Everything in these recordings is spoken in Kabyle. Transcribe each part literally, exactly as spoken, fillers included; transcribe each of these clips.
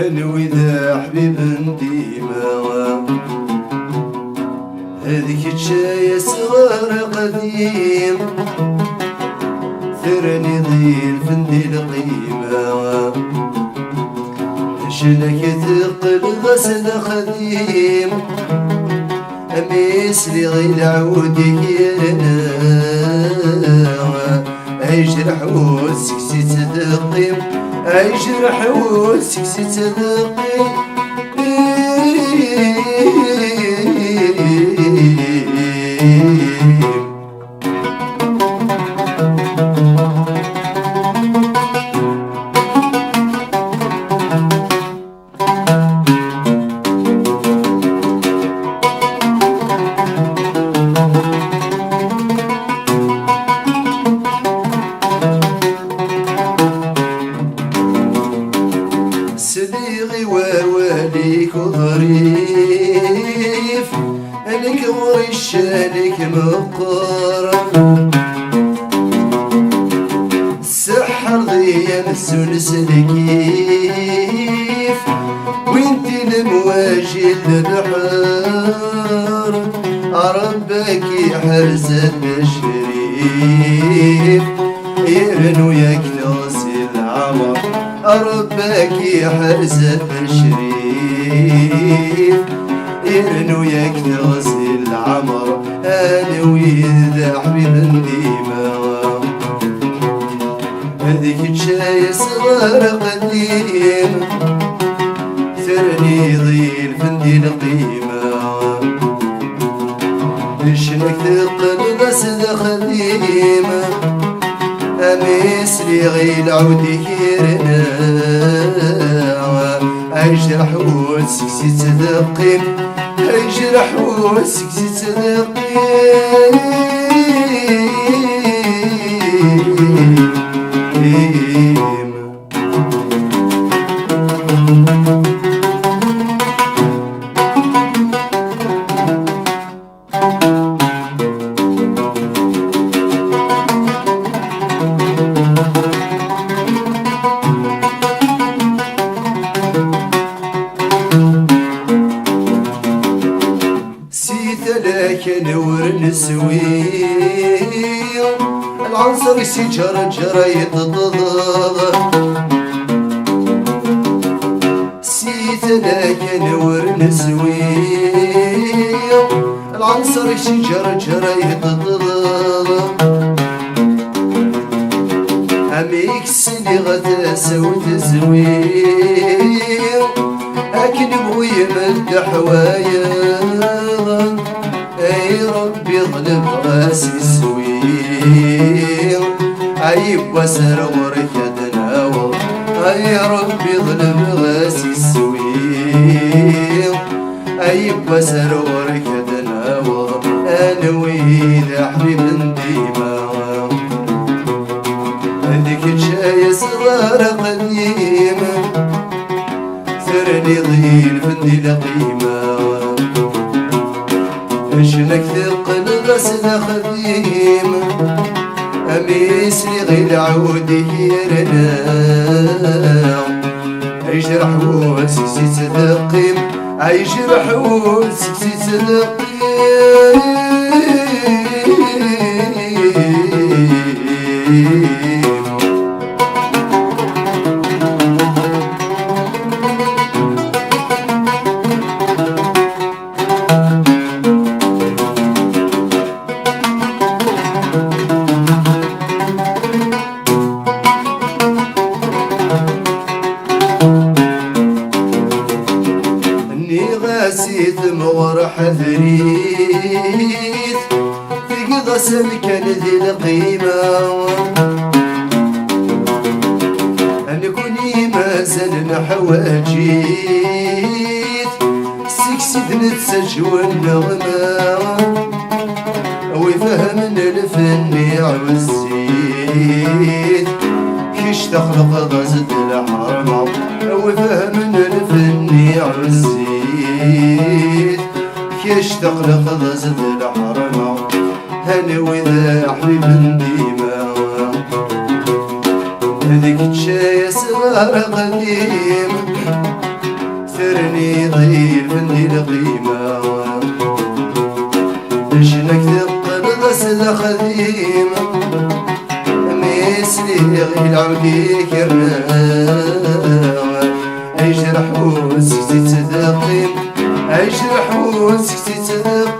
Anwi d aḥbib n dima? D kečč ay asɣar aqdim, terniḍ ilfen di lqima. Clak teqqel d as d axdim, mi sliɣ i lɛud-ik yerna. Ay jerḥ ur seks-itt deqqi, ay jerḥ ur seks-itt deqqi. Sliɣ i wawal-ik uḍrif, nekk ɣur-i ccan-ik meqqer. Sseḥḥreḍ-iyi amzun s lkif, wwin-t i lemwaji n lebḥer. A Rebbi ad k-iḥrez a Dda Crif, yernu yak teɣzi leɛmer. A Rebbi ad k-iḥrez a Dda Crif, yernu yak teɣzi leɛmer. Anwi d aḥbib n dima? D kečč ay asɣar aqdim, terniḍ ilfen di lqima. Ccna-k teqqel d as d axdim, ami sliɣ i lɛud-ik yerna. Ay jerḥ ur seks-itt deqqi, ay jerḥ ur seks-itt deqqi. Si tala kan ur neswi, lɛeṣr-is iǧerǧer yeṭṭeḍ. Si tala kan ur neswi, lɛeṣr-is iǧerǧer yeṭṭeḍ. Amek sliɣ tasa-w tezwi, akken bɣu yemeddeḥ wayeḍ. Ay Ṛebbi ḍelbeɣ-as iswi, ay yiwwas ar ɣur-k ad naweḍ. Ay Ṛebbi ḍelbeɣ-as iswi, ay yiwwas ar ɣur-k ad naweḍ. Anwi d aḥbib n dima? D kečč ay asɣar aqdim, terniḍ ilfen di lqima. Ccna-k teqqel d as d axdim, ami sliɣ i lɛud-ik yerna. Ay jerḥ ur seks-itt deqqi, ay jerḥ ur seks-itt deqqi. Nniɣ-as i temɣer ḥadrit, tgiḍ-as amkan di lqima. Nekni mazal neḥwaǧ-it, seg-s i d-nettaǧew nneɣma. Wi fehmen lfen iɛuzz-it, kečč texleqeḍ-as-d lḥerma. Wi fehmen lfen iɛuzz-it, kečč texleqeḍ-as-d lḥerma. Hani wid ḥbiben dima, d kečč ay asɣar aqdim. Terniḍ ilfen di lqima, ccna-k teqqneḍ-as d axdim. Mi sliɣ i lɛemk-ik rniɣ, ajreḥ ur seg-s ittdeqqim, ajreḥ ur seg-s ittdeqqim.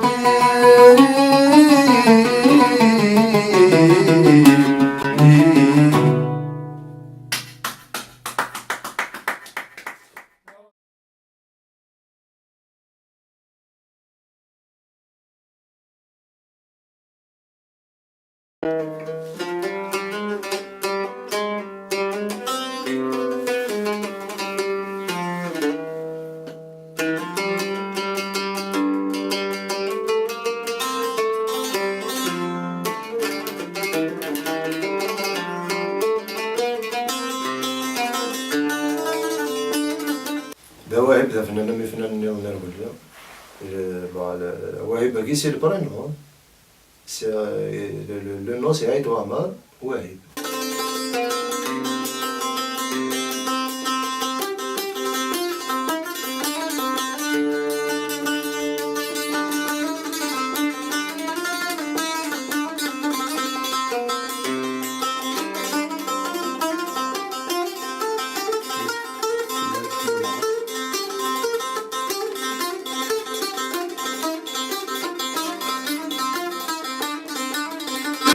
D awahib d afennan am ifennanen nniḍen ar wulli. Eh, bon, le-, awahib-agi si lebra-inu. C'est, euh, le, le, le nom, c'est Aït Ouamar Ouahib.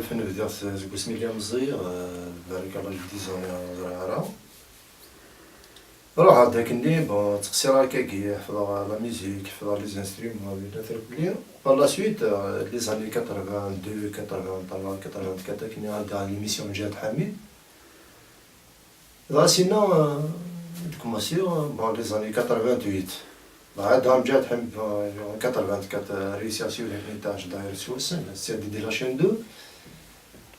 Lfen bdiɣ-t seg wasmi lliɣ meẓẓi, euh, barika Allah, dix ans ur ẓriɣ ara. Ruḥeɣ-d akkenni, bon, ttqeṣṣireɣ akkagi, ḥefḍeɣ la musique, ḥefḍeɣ les instruments, la terkli. Par la suite, euh, les années quatre-vingt-deux, quatre-vingt-trois, quatre-vingt-quatre, akkenni ɛeddaɣ l'émission n Mjahid Ḥamid. Dɣa sinna, euh, i d-kkumansiɣ, euh, bon, les années quatre-vingt-huit. Dɣa ɛeddaɣ Mjahid Ḥamid, euh, en quatre-vingt-quatre, euh, réussir sur les étages, d'ailleurs, s wassen, c'est-à-dire de la chaîne deux.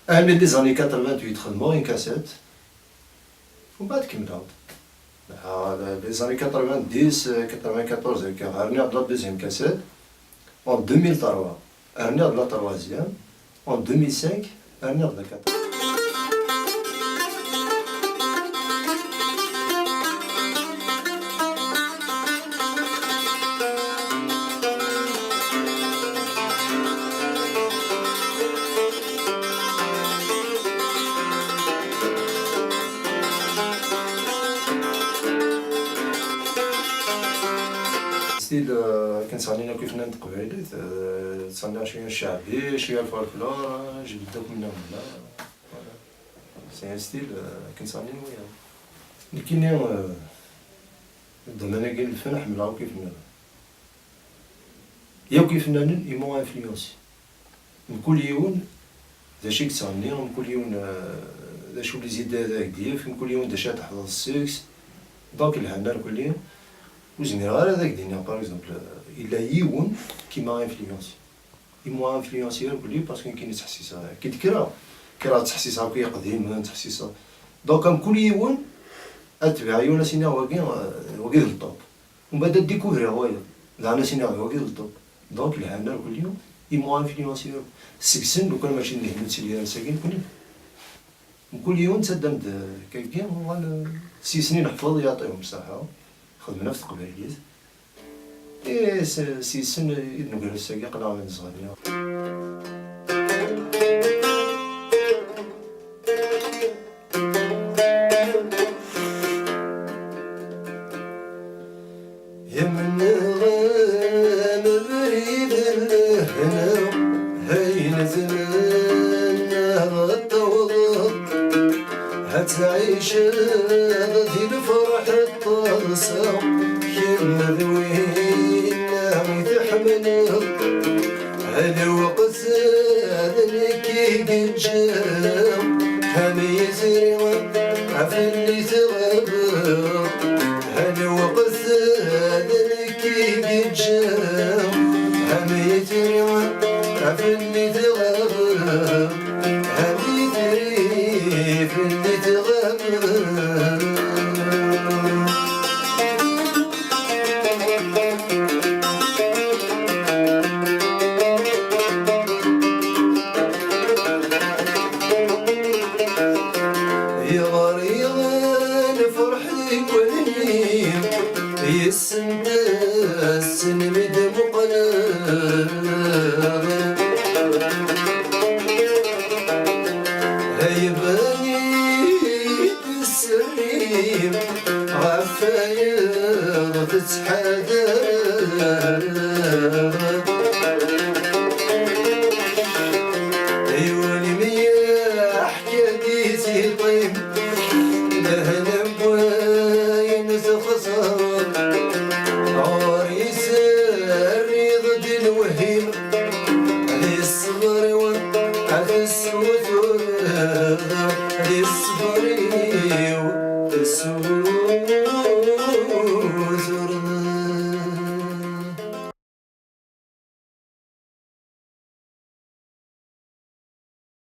Armi les années quatre-vingt-huit, xedmeɣ une cassette. Umbeɛd kemmleɣ-d. Ah, les années quatre-vingt-dix, quatre-vingt-quatorze, akka, rniɣ-d la deuxième cassette. En deux mille trois, rniɣ-d la troisième. En deux mille cinq, rniɣ-d la quatrième. Style, euh, akken ttɣennin akk ifennanen n teqbaylit, euh, ttɣenniɣ cwiya n cceɛbi, cwiya n folklore, euh, jbed akk minna minna. Voilà. C'est un style, euh, akken ttɣennin wiyaḍ. Nekkini, euh, ddman-agi n lfen ḥemmleɣ akk ifennanen. Yakk ifennanen i m'ont influencé. Mkul yiwen d acu i yettɣenni, mkul yiwen, euh, d acu les idées ad ak-d-yefk, mkul yiwen d acu ad teḥfeḍ seg-s. Donc lhan irkelli, ur zmireɣ ara ad ak-d-iniɣ, par exemple, euh, yella yiwen qui m'a influencé. I m'ont influencé irkelli parce que nekkini ttḥessiseɣ, ki d-kkreɣ, kkreɣ ttḥessiseɣ akk i iqdimen, ttḥessiseɣ. Donc mkul yiwen ad tbiɛ yiwen ad s-iniɣ wagi, euh, wagi d le top. Umbeɛd ad découvriɣ wayeḍ. Daɣen ad s-iniɣ d wagi d le top. Donc lhan irkelli, i m'ont influencé. Seg-sen, lukan mačči d nehni ur ttili ara sagi nekni. Mkul yiwen ttaddam-d kagi, uɣal s yis-nni neḥfeḍ yaɛṭihum ṣṣeḥḥa, xedmen ɣef teqbaylit. I s-, s yis-sen i d-neggra ass-agi, aql-aɣ la nettɣenni. Yemneɣ-am abrid n lehna, ayen tmennaḍ ad tawḍeḍ, ad tɛiceḍ di lferḥ d taḍsa, kemm d winna i tḥemmleḍ. Lweqt d nekk i yeǧǧa, am yitri ɣef lli tɣab. Lweqt d nekk i yeǧǧa, am yitri ɣef lli tɣab. Am yitri ɣef lli tɣab. Yeɣriɣ lferḥ deg wallen-im, yessent-asen mi d-muqleɣ. Ay bani tesrim ɣef wayeḍ tettḥadar.